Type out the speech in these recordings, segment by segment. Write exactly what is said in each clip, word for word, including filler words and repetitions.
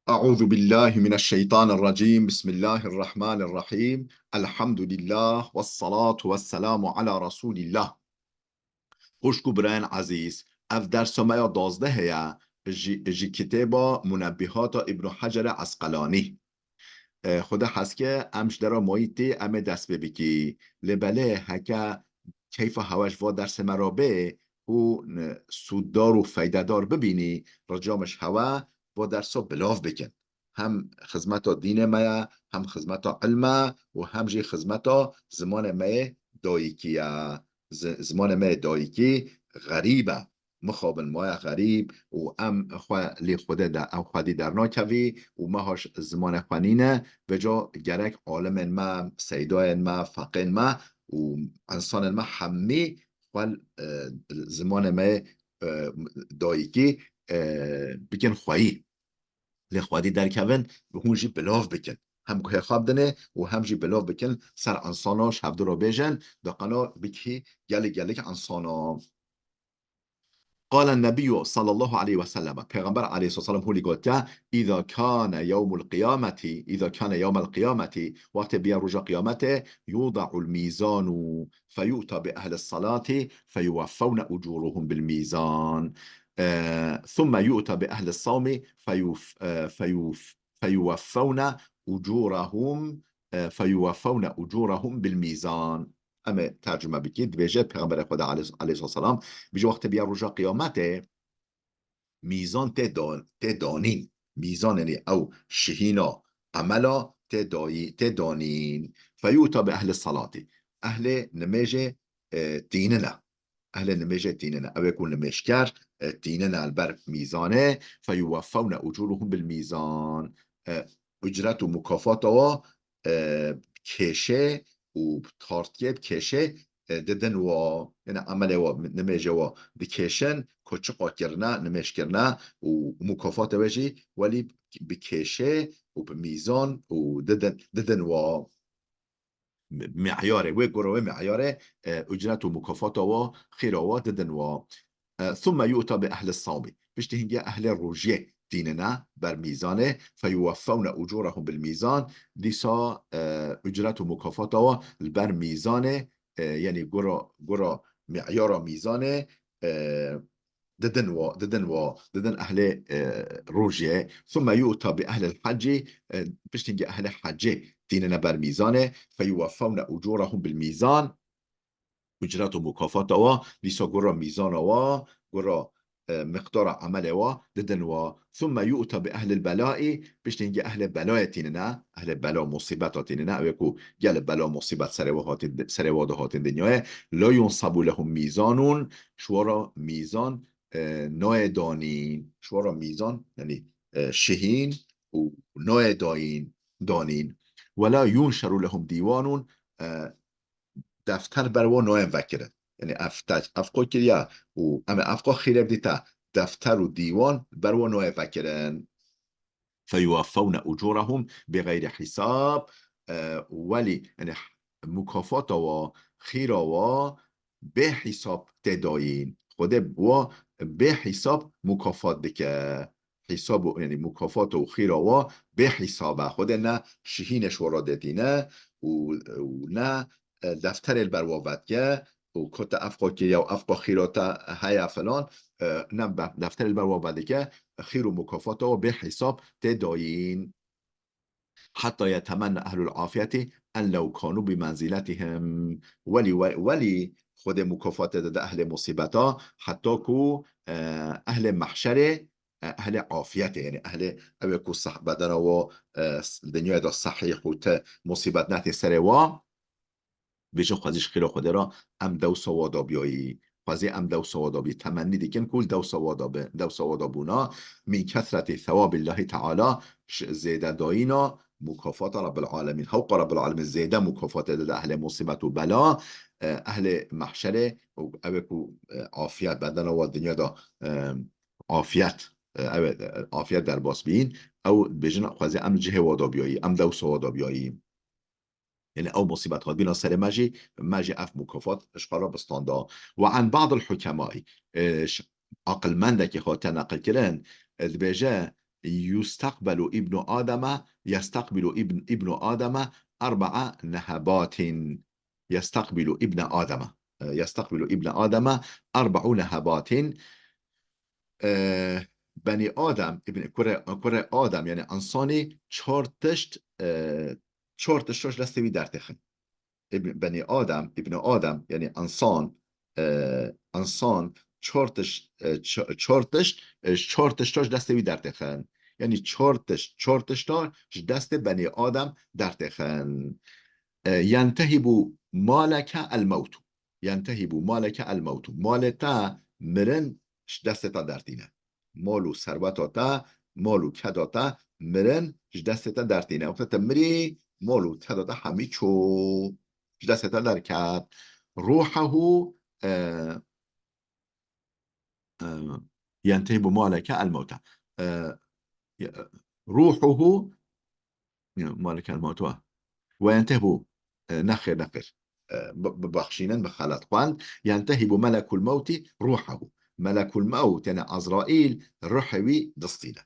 أعوذ بالله من الشيطان الرجيم. بسم الله الرحمن الرحيم. الحمد لله والصلاة والسلام على رسول الله. Xwişk û birayên ezîz, ev dersa me ya duwazdehê ye ji, ji kitêba Munebbihata Îbnû Hecerê Esqelanî. E, Xwedê hez ke em ji dera mayî tê, em ê dest pê bikî. Lê belê heke keyfa hewe ji va dersê me re bê û, e, sûddar û feydedar bibînî, rica min ji hewe va dersa bilav bikin. Hem xizmeta dînê me ye, hem xizmeta ilm e û hem jî xizmeta zimanê me yê dayikî ye. Zi-, zimanê me yê dayikî xerîb e. Mixabin maye xerîb û em xwe lê Xwedê de, em xwedî dernakevî û meha ji zimanê xwe nîne. Vêca gerek alimên me, seydayên me, feqên me û însanên me hemî xwe, e, zimanê me yê, e, dayikî, e, bikin xweyî. Lê xwedî derkevin, hûn jî bilav bikin. Hem guhê xwe bidinê û hem jî bilav bikin ser însana, ji hevdu re bêjin, da qena bikî gelek gelek însana. قال النبي صلى الله عليه وسلم، Pêxember aleyhisselam hûlî gotiye, إذا كان يوم القيامة، إذا كان يوم القيامة، wextê biya roja qiyametê, يوضع الميزان فيؤتى بأهل الصلاة فيوفون أجورهم بالميزان. آه، ثم يؤتى بأهل الصوم فيوف-، آه، فيوف-، فيوفون أجورهم، آه، فيوفون أجورهم بالميزان. Em ê tercüme bikî, dibêje Pêxemberê Xweda aleyh-, aleyhisselam, bije wextê biya roja qiyametê, mîzan tê dan-, tê danîn. Mîzan, yanî ew şihîna emela tê dayî, tê danîn. Feyuta bi ehli salati. Ehlê nimêjê, e, tînine. Ehlê nimêjê tînine. Ew ê ku nimêjker, e, tînine li ber mîzanê. Feyuweffewne ucuruhum bil mîzan. E, ucret û mukafata wa, e, bi kêşê û bi tartiyê, bi kêşê, e, didin wa, yani emelê wa, nimêjê wa dikêşin, ku çiqa kirine, nimêj kirine û mukafata wê jî welî bi kêşê û bi mîzan û didin, didin wa. Mi'yarê, wê gora wê mi'yarê, e, ucret û mukafata wa, xîra wa didin wa. E, ثم يؤتى بأهل الصوم. Piştî hingê ehlê rojiyê tînine ber mîzanê, فيوفون أجورهم بالميزان. Dîsa, e, ucret û mukafata wa li ber mîzanê, e, yanî gora, gora mi'yara mîzanê, e, didin wa, didin wa, didin ehlê, e, rojiyê. ثم يؤتى بأهل الحج, e, piştî hingê ehlê hecê tînine ber mîzanê, فيوفون أجورهم بالميزان. Ucret û mukafata wa, dîsa gora mîzana wa, gora, e, miqdara emelê wa, didin wa. ثم يؤتى بأهل البلاء, piştî hingê ehlê belayê tînine, ehlê bela musîbeta tînine, ew ê ku gelê bela musîbet serê wa hatin, serê wa de hatin dinyayê, لا ينصب لهم ميزان, ji wa re mîzan, e, nayê danîn, ji wa re mîzan, yanî, e, şihîn û nayê dayîn, danîn. ولا ينشر لهم ديوان, e, defter ber wa nayên vekirin. Yanî ev te-, ev qo kiriye û em ê ev qo xîrê bidî te, defter û dîwan ber wa nayê vekirin. فيوفون أجورهم بغير حساب, e, welî, yanî mukafata wa, xîra wa bê hîsab tê dayîn. Xwedê wa bê hîsab mukafat dike. Hîsab û, yanî mukafat û xîra wa bê hîsab e. Xwedê ne şihînê ji wa re dê tîne û, û ne, e, defterê li ber wa vedike û ku te ev qo kiriye û ev qo xîra te heye filan, e, ne be-, defterê li ber wa vedike, xîr û mukafata wa bê hîsab tê dayîn. حتى يتمنى أهل العافية أن لو كانوا بمنزلتهم. Welî, we-, welî Xwedê mukafatê dide ehlê musîbeta, heta ku, e, ehlê mehşerê, e, ehlê afiyetê, yanî ehlê ew ê ku sah-, bedena wa, e, s-, dinyayê de sehîh û te musîbet netê serê wa, Bêjin xwezî ji xêra Xwedê re em dewsa wa da biyayî. Xwezî em dewsa wa da bî. Temennî dikin ku li dewsa wa da bi, dewsa wa da bûna. من كثرة ثواب الله تعالى, ji zêdedayîna mukafata Rabbil Alemîn. Hewqa Rabbil Alemîn zêde mukafate dide ehlê musîbet û bela, e, ehlê mehşerê û ew ê ku, e, afiyet bedena wa dinya da, e, afiyet, e, ew ê, e, afiyet derbas bîn. Ew bêjin xwezî em cihê wa da biyayî, em dewsa wa da biyayî. Yanî ew musîbet hatbîna serê me jî, me jî ev mukafat ji xwe re bi standa. وعن بعض الحكماء, e, ş-, aqilmendekî hate neqilkirin, e, dibêje, يستقبل ابن آدم، يستقبل ابن، ابن آدم أربع نهبات. يستقبل ابن آدم. E, يستقبل ابن آدم أربع نهبات. E, Benî Adem, Îbn-, kurê, kurê Adem, yani însanî çar tişt, e, çar tişt ji destê wî dertêxin. Îbn-, Benî Adem, Îbn Adem, yani însan, e, însan çar tiş-, e, ça-, çar tişt, e, çar tişta ji destê wî dertêxin. Yani çar tişt, çar tişta ji destê Benî Adem dertêxin. E, ينتهب مالك الموت. ينتهب مالك الموت. Malê te mirin ji destê te dertîne. Mal û serweta te, mal û keda te mirin ji destê te dertîne. Wexta te mirî, mal û keda te hemî çû. Ji destê te derket. روحه, e, e, ينتهب مالك الموت. E, ya, روحه, ya, مالك الموت, wa. وينتهب, e, nexêr, nexêr. E, bi-, bibexşînin, bi xelet xwend. ينتهب ملك الموت روحه. Melekul Mewt, yani Azraîl, ruhê wî distîne.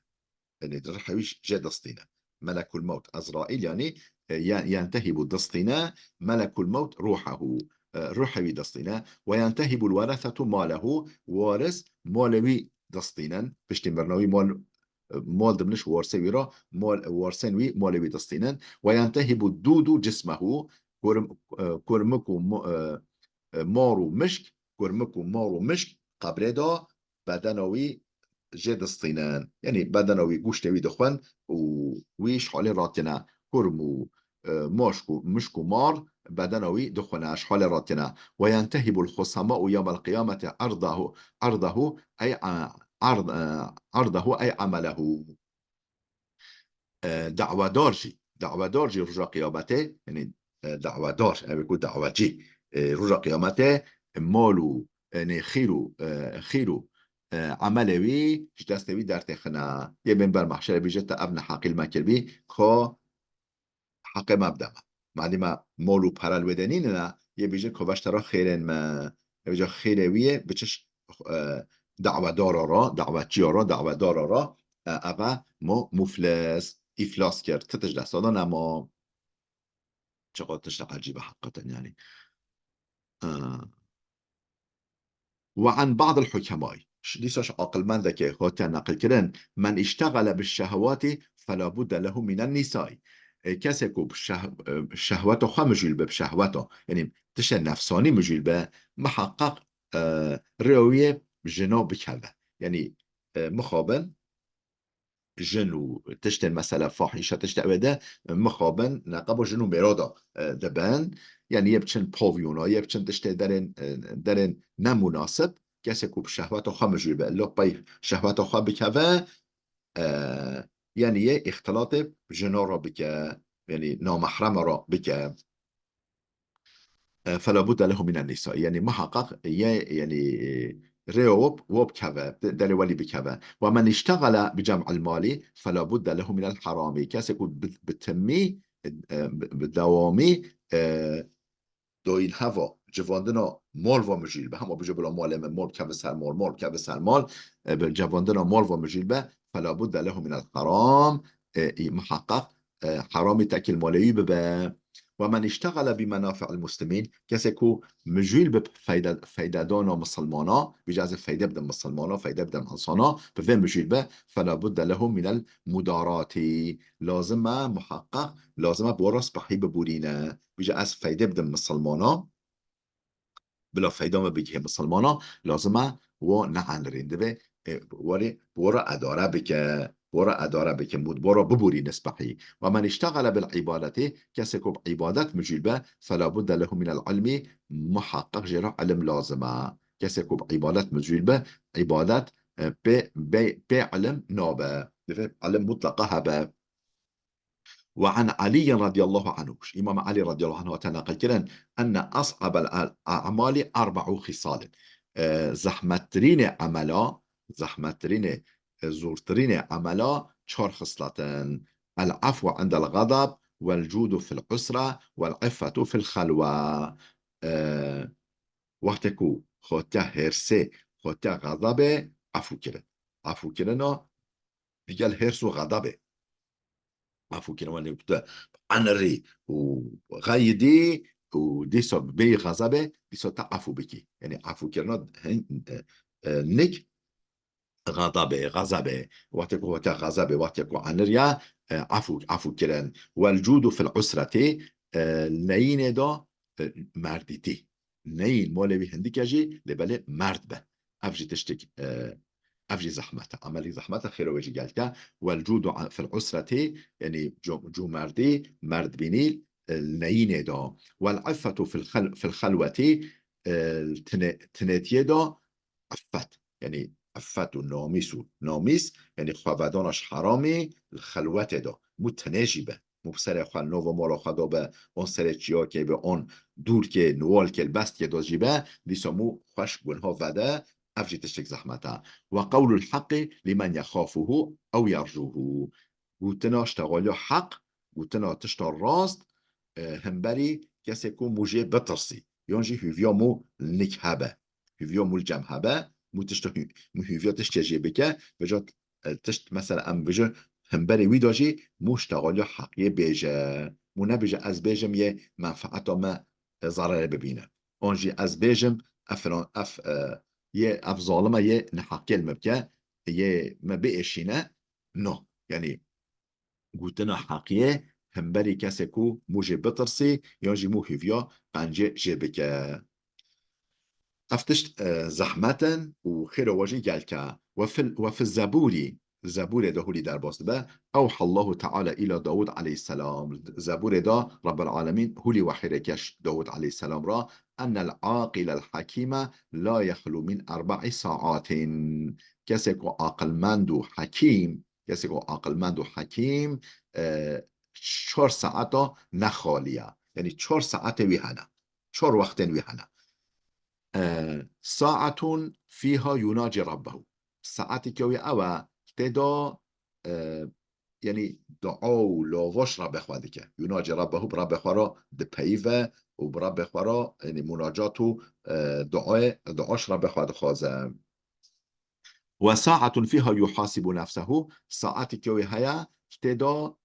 Yani ruhê wî jê distîne. Melekul Mewt, Azraîl, yani, e, ye-, ينتهب distîne, Melekul Mewt روحه, e, ruhê wî distîne. وينتهب الورثة ماله, waris malê wî distînin. Piştî mirina wî mal, e, mal diminiş warisê wî re, mal, warisên wî malê wî distînin. وينتهب الدود جسمه, kurm-, e, kurmik û mo-, e, e, mar û mişk, kurmik û mar û mişk qebrê de bedena wî jê distînin. Yanî bedena wî, goştê wî dixwin û wî ji holê ratine. Kurm û, e, maşk û mişk û mar bedena wî dixwine, ji holê ratine. وينتهب الخصماء يوم القيامة عرضه, عرضه أي ع-, عرض-, e, عرضه أي عمله. E, dawedar jî, dawedar jî roja qiyametê, yani, e, dawedar, ev ku dawecî, e, roja qiyametê mal û, yani, xîr û, e, xîr û, e, emelê wî ji destê wî dertêxine. Yê bên ber mehşerê bêje te ev neheqî li me kiribî, ka heqê me bide me. Madî me mal û pere li wê de nînine, yê bêje ka veştera xêrên me. Ev ca xêrê wî yê, bi çi ş-, e, dawedara re, dawetçiya re, dawedara re, e, eve mo muflis, îflas kir, ti tişt desta de nema. Çiqas tişta ecîb e heqîqeten, yani. E, وعن بعض الحكماء. Ş-, dîsa ji aqilmendekê hatiye neqilkirin, من اشتغل بالشهوات فلا بد له من النساء. E, kesê ku bi şeh-, e, şehweta xwe mijûl be, bi şehweta, yani tiştê nefsanî mijûl be, miheqeq, e, rêya wî yê jina bikeve. Yani, e, mixabin, jin û tiştên mesela fahîşe, tiştê ew ê de mixabin neqeba jin û mêra de, e, dibin. Yani yê biçin pavyona, yê biçin tiştê derên, e, derên nemunasib, kesê ku bi şehweta xwe mijûl be, illa pey şehweta xwe bikeve, e, yani yê îxtilatê jina re bike, yani namehrema re bike. E, فلا بد له من النساء. Yani muhaqqaq ye, yani, e, rêya wop, wop keve, de-, derê welî bikeve. ومن اشتغل بجمع المال فلا بد له من الحرام. Kesê ku bi, bi timî, e, bi, bi dewamî, e, doyîn heva, civandina mal ve mijûl be. Hema bije bila malê min, mal keve ser mal, mal keve ser mal, e, bi civandina mal ve mijûl be. فلا بد له من الحرام. E, î, muhaqqaq, e, heramî tekil malê wî bibe. ومن اشتغل بمنافع المسلمين, kesê ku mijûl bi feyde, feydedana misilmana, bêje ez ê feyde bidim misilmana, feyde bidim insana, bi vê mijûl be, فلا بد له من المداراة. Lazim e, muhaqqaq, lazim e bi we re spehî biborîne. Bêje ez feyde bidim misilmana, bila feyda me bigihê misilmana, lazim e we neanirîn. Divê, e, werê, bi we re edare bike, bi we re edare bike, mû bi we re biborîne spehî. ومن اشتغل بالعبادة, kesê ku bi îbadet mijûl be, فلا بد له من العلم, muhaqqaq jê re ilim lazim e. Kesê ku bi îbadet mijûl be, îbadet, e, pê, bê, pê ilim nabe. Divê ilim mutlaqa hebe. وعن علي رضي الله عنه, ji Îmam Elî radiyallahu anhu hate neqilkirin, أن أصعب الأعمال أربع خصال. E, zehmettirînê emela, zehmettirînê, e, zortirînê emela çar xislet in. العفو عند الغضب والجود في العسرة والعفة في الخلوة. E, wextê ku xotiya hêrsê, xotiya xezabê, efû kirin. Efû kirina digel hêrs û xedebê. Efû kirin, wanê tu enerî û xeyidî û dîsa bêyî xezebê, dîsa te efû bikî. Yanî efû kirina hin-, e, e, nik xedebê, xezebê. Wextê ku te xezebê, wextê ku eniriya, e, efû, efû kirin. Wel cûdu fil usretî, e, neyînê de, e, merdîtî. Neyîn, malê wî hindike jî, lê belê merd be. Ev jî tiştek, e, ev jî zehmet e. Emelî zehmet e, xêra wê jî gelk e. Wel cûdu fil usretî, yanî cû-, cûmerdî, merdbînî, e, neyînê de. Wel iffetu fil xel-, fil xelwetî, e, tine-, tinêtiyê de iffet. Yanî iffet û namîs û namîs, yanî xwe vedana ji heramî li xelwetê de. Mû tinê jî be. Mû bi serê xwe, nava mala xwe de be, on serê çiyakê be, on dûrkê, niwalkê, li bestkê de jî be, dîsa mû xweş gunha vede, ev jî tiştek zehmet e. Ve qewlul heqî limen yexafuhu ew yercuhu. Gotina ştexaliya heq, gotina tişta rast, e, hemberî kesê ku mû jê bitirsî. Yan jî hûviya mû nik hebe. Hûviya mû li cem hebe, mû tişta hû-, mû hûviya tiştê jê bike, vêca, e, tişt, mesela, em bijin, hemberê wî de jî mû ştexaliya heqiyê bêje. Mû nebêje, ez bêjim yê menfaeta me, e, zererê bibîne. An jî ez bêjim, ev filan, ev, e, yê, ev zalim e, yê neheqiyê li me bike, yê me biêşîne. No. Yanî, gotina heqiyê hemberî kesê ku mû jê bitirsî, yan jî mû hêviya qencê jê bike. Ev tişt, e, zehmet in û xêra we jî gelk e. Ve fil, ve fi zebûrî, Zebûrê de hûlî derbas dibe. Ewhallahu Teala îla Dawûd aleyhisselam. Zebûrê de Rabbel Alemîn hûlî wehî re keş Dawûd aleyhisselam ra, ennel aqilel hakîme la yexlu min erba'i saatin. Kesê ku aqilmend û hekîm, kesê ku aqilmend û hekîm, e, çar saeta ne xalî ye. Yanî çar saetê wî hene. Çar wextên wî hene. E, saetun fîha yunaci rabbehu. Saetekê wî ew e, tê de, e, yanî dua û lavaş Rabbê xwe dike. Yunaci rabbehu, bi Rabbê xwe re dipeyive û bi Rabbê xwe re, yanî munacat û, e, duayê, duaş Rabbê xwe dixwaze. Ve saetun fîha yuhasibu nefsehu, saetekê wî heye, tê de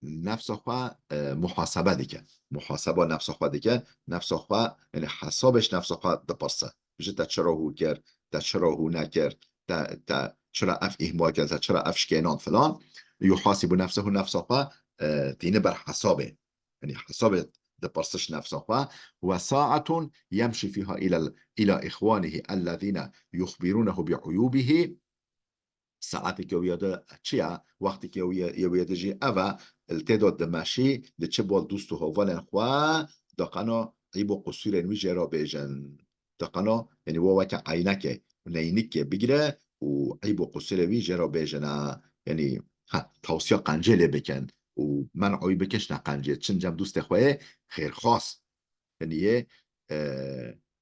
nefsa xwe, e, muhasebe dike. Muhaseba nefsa xwe dike, nefsa xwe, yanî hesabê ji nefsa xwe dipirse. Ji te çira hû kir, te çira hû nekir, te, te çira ev îhmal kir, te çira ev şikênan filan. Yuhasibu nefsehu, nefsa xwe, e, tîne ber hesabê. Yanî hesabê dipirsiş nefsa xwe. Ve saetun yemşi fîha îla, îla îxwanihî ellezîne yuxbîrûnehu bi uyûbihî. Saetekê wî ya de çi ye? Wextekê wî ya, ya wî ya de jî ev e, li tê de dimeşî, diçi bol dûst û hevalên xwe, diqena eyb û qusûrên wî jê re bêjin. Diqena, yanî we weke eynekê, neynikê bigire û eyb û qusûrê wî jê re bêjine. Yanî, ha, tawsiya qencê lê bikin û men'a wî bikin şine qencê. Çin cem dûstê xwe yê xêrxwaz. Yanî yê, e,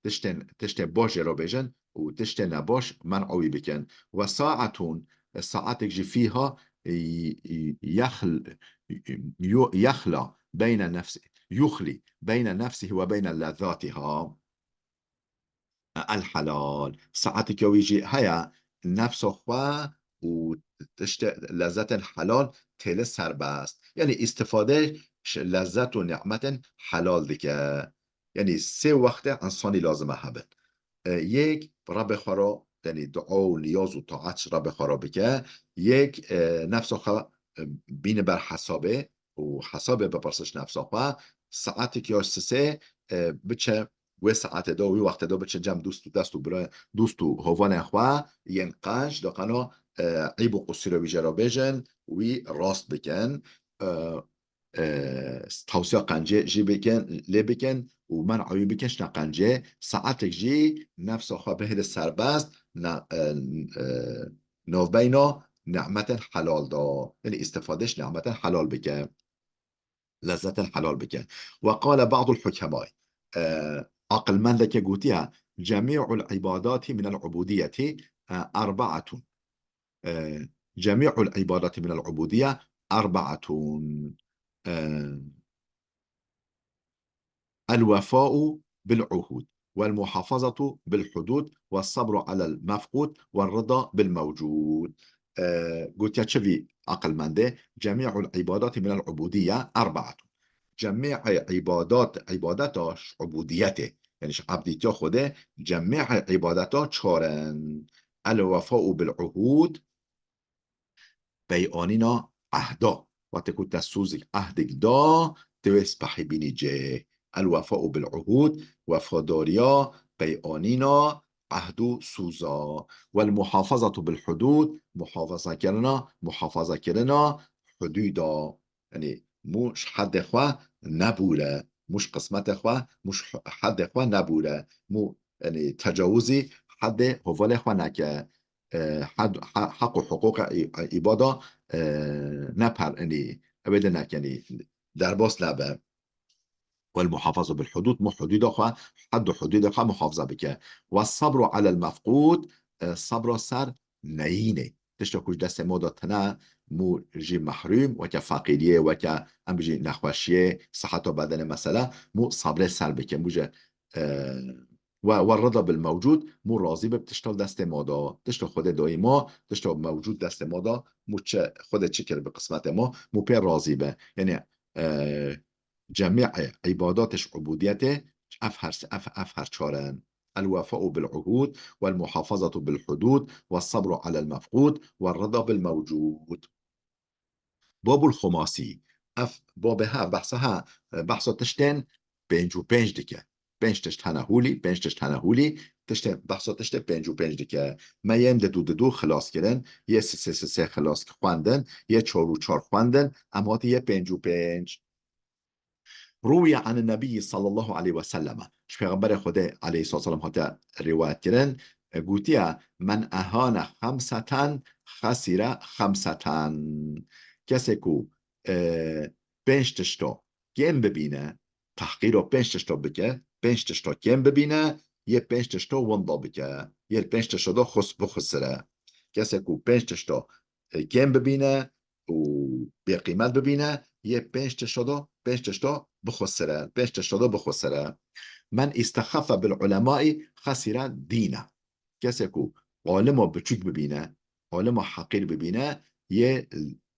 tiştên, tiştên baş jê re bêjin û tiştên nebaş men'a wî bikin. Ve saetun, e, saetek jî fîha, e, yexl-, yu-, yexla beyne nefsi, yuxli beyne nefsihi ve beyne lezzatiha. El helal. Saetekê wî jî heye, nefsa xwe û tiştê lezzetên helal tê li serbest. Yanî îstifade ji lezzet û nimetên helal dike. Yanî sê wextê însanî lazim e hebin. E, yek, Rabbê xwe re, yanî dua û niyaz û taet ji Rabbê xwe re bike. Yek, e, nefsa xwe, e, bîne ber hesabê û hesabê bipirse ji nefsa xwe. Saetek ya sisê, e, biçe wê saetê de, wê wextê de biçe cem dûst û dest û bira-, dûst û hovanên xwe yên qenc, diqena, e, eyb û qusûrê wî jê re bêjin, wî rast bikin. E, e, tawsiya qencê jî bikin, lê bikin û men'a wî bikin şina qencê. Saetek jî nefsa xwe bihêle serbest, na-, e, e, navbeyna nimetên helal de. Yanî îstifade ji nimetên helal bike. Lezzetên helal bike. Ve qale ba'dul hukemay. E, aqilmendeke gotiye, cemî'ul îbadati minel ubudiyeti, e, erbaetun. E, cemî'ul îbadati minel ubudiye erbaetun. E, el wefa'u bil uhud, vel muhafazatu bil hudud, ves sabru alel mefqud, vel rida bil mewcud. E, gotiye çi vî aqilmendê? Cemî'ul îbadati minel ubudiyye erbaetun. Cemî'ê îbadat, îbadeta ji ubudiyetê, yanî ji ebdîtiya Xwedê, cemî'ê îbadeta çar in. El wefa'u bil uhud, peyanîna ehda. Wextê ku te sozek, ehdek da, tu wê spehî bînî cê. El wefa'u bil uhud, wefadariya, peyanîna, ehd û soza. Wel muhafazatu bil hudud, muhafazakirina, muhafazakirina hudûda. Yanî mû ji hedê xwe nebûre, mû ji qismetê xwe, mû ji hedê xwe nebûre. Mû, yanî tecawuzî hedê hovalê xwe neke. E, hed-, he-, heq û hiqûqê î-, îbada, e, neper, yanî ew ê de neke, yanî derbas nebe. Wel muhafaza bil hudud, mû hudûda xwe, hed û hudûda xwe muhafaza bike. Ve sabru alel mefqûd, e, sabra ser neyînê. Tişta ku ji destê me de tine, mû jî mehrûm, weke feqîriyê, weke em bijî nexweşiyê, siheta bedenê mesela, mû sabrê ser bike. Mû ji, e, we, we rida bil mewcûd, mû razî be bi tişta destê me de, tişta Xwedê dayî me, tişta mewcûd destê me de, mû çi, Xwedê çi kir bi qismetê me, mû pê razî be. Yanî, e, cemî'ê îbadatê ji ubudiyetê, ev her, ev, ev her çar in. El wefa'u bil uhud, wel muhafazatu bil hudud, ve sabru alel mefqud, ve rida bil mewcud. Babul xumasî. Ev babê ha, behsa ha, behsa tiştên pênc û pênc dike. Pênc tişt hene holî, pênc tişt hene holî, tiştê, behsa tiştê pênc û pênc dike. Me yên di du di du xilas kirin, yê sisê sisê xilas xwendin, yê çar û çar xwendin, em hatî yê pênc û pênc. Ruwiye anin Nebiyyi sallallahu aleyhi ve selleme. Ji Pêxemberê Xwedê aleyhissalatu vesselam hate rîwayet kirin, e, gotiye, "Men ehane xemseten xesire xemseten." Kesê ku, e, pênc tişta kêm bibîne, tehqîra pênc tişta bike, pênc tişta kêm bibîne, yê pênc tişta winda bike, yê pênc tişta da xus-, bixusire. Kesê ku pênc tişta, e, kêm bibîne, û bêqîmet bibîne, yê pênc tişta da, pênc tişta bixusire, pênc tişta da bixusire. Men îstexeffe bil ulemai xesire dîne. Kesê ku alima biçûk bibîne, alima heqîr bibîne, yê,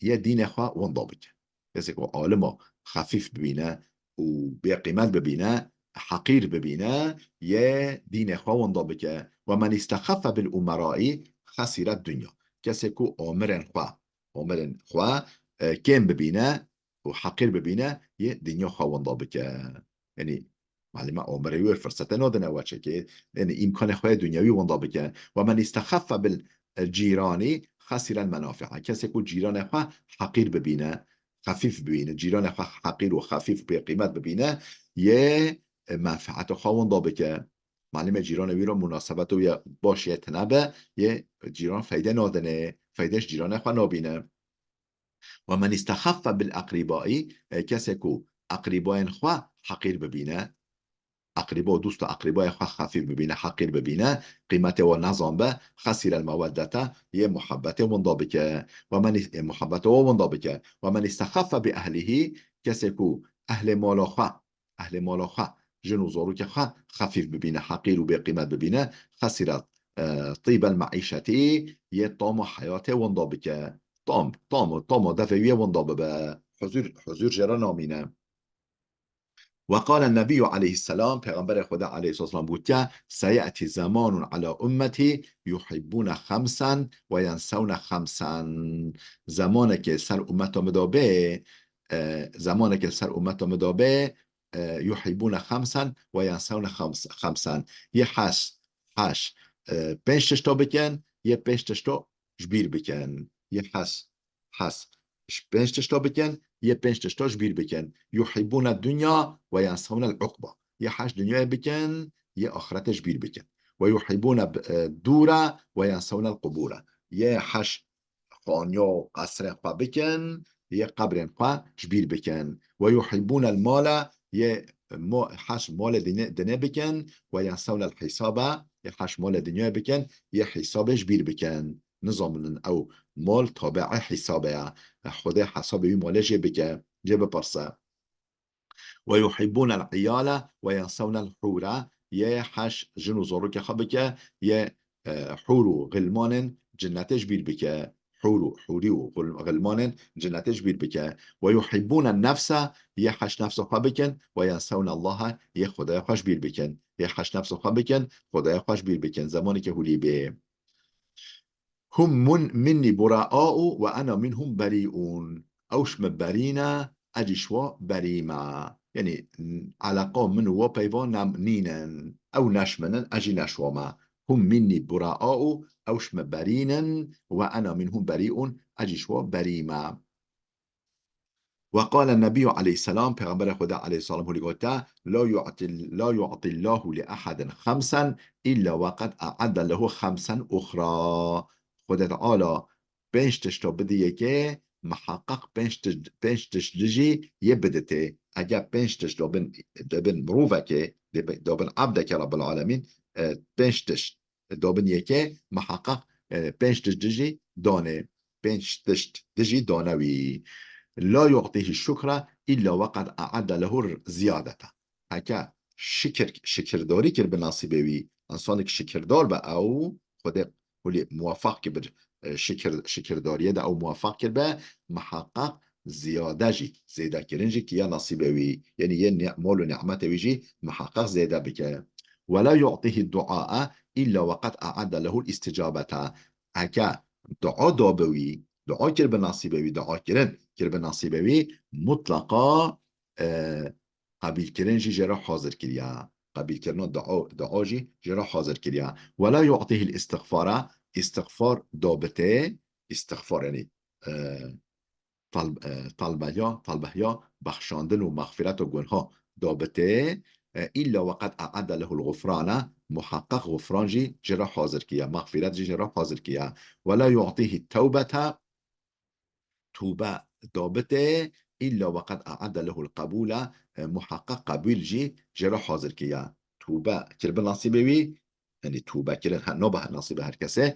yê dînê xwe winda bike. Kesê ku alima xefîf bibîne û bêqîmet bibîne, heqîr bibîne, yê dînê xwe winda bike. Ve men îstexeffe bil umerai xesire dunya. Kesê ku amirên xwe amirên xwe, e, kêm bibîne û heqîr bibîne, yê dinya xwe winda bike. Yanî, malûm e, amirê wê firsete nadine we çekê, yanî îmkanê xwe yê dinyawî winda bike. Ve men îstexeffe bil cîranî xesirel menafi'a. Kesê ku cîranê xwe heqîr bibîne, xefîf bibîne, cîranê xwe heqîr û xefîf bêqîmet bibîne, yê, e, menfeeta xwe winda bike. Malûm e, cîranê wî re munasebeta wî ya baş yê tune be, yê cîran feyde nadine, feyde ji cîranê xwe nabîne. Ve men îstexeffe bil eqrîbaî, e, kesê ku eqrîbayên xwe heqîr bibîne, eqrîba û dost û eqrîbayê xwe xefîf bibîne, heqîr bibîne, qîmetê wan nezan be, xesîrel meweddete, yê muhebbetê winda bike. Ve men îs-, e, muhebbeta wan winda bike. Ve men îstexeffe bi ehlihî, kesê ku ehlê mala xwe, ehlê mala xwe, jin û zarokê xwe xefîf bibîne, heqîr û bêqîmet bibîne, xesîre, e, tîbel meîşetî, yê tama heyatê winda bike. Tam, tam, tama devê wî yê winda bibe. Huzur, huzur jê re namîne. Ve qale Nebiyyu aleyhisselam, Pêxemberê Xwedê aleyhisselam gotiye, "Seyeti zemanun ala ummeti yuhibbune xemsen ve yensewne xemsen." Zemanekê ser ummeta min de bê, e, zemanekê ser ummeta min de bê, e, yuhibbune xemsen ve yensewne xems-, xemsen. Yê heş, heş, e, pênc tişta bikin, yê pênc tişta ji bîr bikin. Yê heş, heş, ji pênc tişta bikin, yê pênc tişta ji bîr bikin. Yuhibbune dunya ve yensewne el-uqba. Yê heş dinyayê bikin, yê axirete ji bîr bikin. Ve yuhibbune, e, dûre ve yensewne el-qubûre. Yê heş xaniya û qesrên xwe bikin, yê qebrên xwe ji bîr bikin. Ve yuhibbûnel male, yê mo-, heş malê dinê, dinê bikin, ve yensewnel hîsabe, yê heş malê dinyayê bikin, yê hîsabê ji bîr bikin. Nizanibin ew mal tabeê hîsabê ye. Xwedê hesabê wî malê jê bike, jê bipirse. Ve yuhibbûnel iyale ve yensewnel hûre, yê heş jin û zarokê xwe bike, yê, e, hûr û xilmanên cinnetê ji bîr bike. hûr û hûrî û xul-, xilmanên cinnetê ji bîr bike. Ve yuhibbûne nefse, yê heş nefsa xwe bikin, ve yensewne Allahe, yê Xwedaya xwe ji bîr bikin. Yê heş nefsa xwe bikin, Xwedaya xwe ji bîr bikin. Zemaneke hûrî bê. Hum mun-, minnî bura'a'u ve ena minhum beri'un. Ew ji min berî ne, ez jî ji wa berî me. Yanî, n-, eleqa min û wa peyva ne, nînin. Ew ne ji min in, ez jî ne ji wa me. Hum minnî bura'a'u, ew ji min berî nin, ve ena minhum beri'un, ez jî ji wa berî me. Ve qale Nebiyyu aleyhisselam, Pêxemberê Xwedê aleyhisselam hûlî gote, "La yu'ti, la yu'ti Allahu li ehadin xemsen illa ve qed a'adde lehu xemsen uxra." Xwedê Teala pênc tişta bidî yekê, miheqeq pênc tişt, pênc tişt dijî yê biditê. Eger pênc tişt dabin, dabin mirovekê, dabin ebdekê Rabbil Alemîn, e, pênc tişt dabin yekê, miheqeq, e, pênc tişt dijî danê. Pênc tişt dijî dane wî. La yu'tîhi şukra illa ve qed a'adde lehu ziyadete. Heke şikir, şikirdarî kir bi nasîbê wî. Însanek şikirdar be ew, Xwedê hûlî muwefaq kir bi, e, şikir, şikirdariyê de ew muwefaq kir be, miheqeq ziyade jî, zêdekirin jî kiya nasîbê wî. Yanî yê ni-, mal û nîmetê wî jî miheqeq zêde bike. Ve la yu'tîhi du'a'a illa ve qed a'adde lehu isticabete. Heke dua da bi wî, dua kir bi nasîbê wî, dua kirin kir bi nasîbê wî, mutlaqa, e, qebîlkirin jî jê re hazir kiriye. Qebîlkirina dua, dua jî jê re hazir kiriye. Ve la yu'tîhil îstixfara, îstixfar da bi tê, îstixfar, yanî, e, tal-, e, talbeya, talbeya bexşandin û mexfîret û gunha da bi tê, e, illa ve qed a'adde lehul gufrana, muheqeq gufran jî jê re hazir kiriye, mexfîret jî jê re hazir kiriye. Ve la yu'tîhi tewbete, tûbe da bi tê, illa ve qed a'adde lehul qebûle, e, muheqeq qebûl jî jê re hazir kiriye. Tûbe kir bi nasîbê wî, yanî tûbe kirin, he, nabe nasîbê her kesê.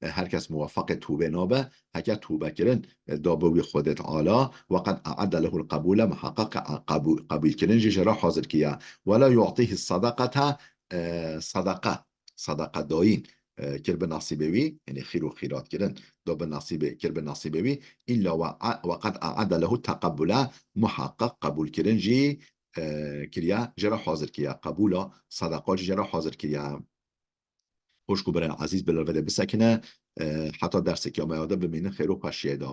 E, her kes muwefaqê tûbê nabe. Heke tûbe kirin, e, da bi wî Xwedê Teala, ve qed a'adde lehul qebûle, miheqeq qebû-, qebûl kirin jî jê re hazir kiriye. Ve la yu'tîhi sadaqete, e, sadaqa, sadaqa dayîn, e, kir bi nasîbê wî, yanî xîr û xîrat kirin, da bi nasîbê, kir bi nasîbê wî, illa ve a-, ve qed a'adde lehu teqebbule, muheqeq qebûl kirin jî, e, kiriye, jê re hazir kiriye. Qebûla sadaqa jî jê re hazir kiriye. Xwişk û birên ezîz, bila li vir de bisekine, e, heta derseke me ya de bimînin xêr û xweşiyê de.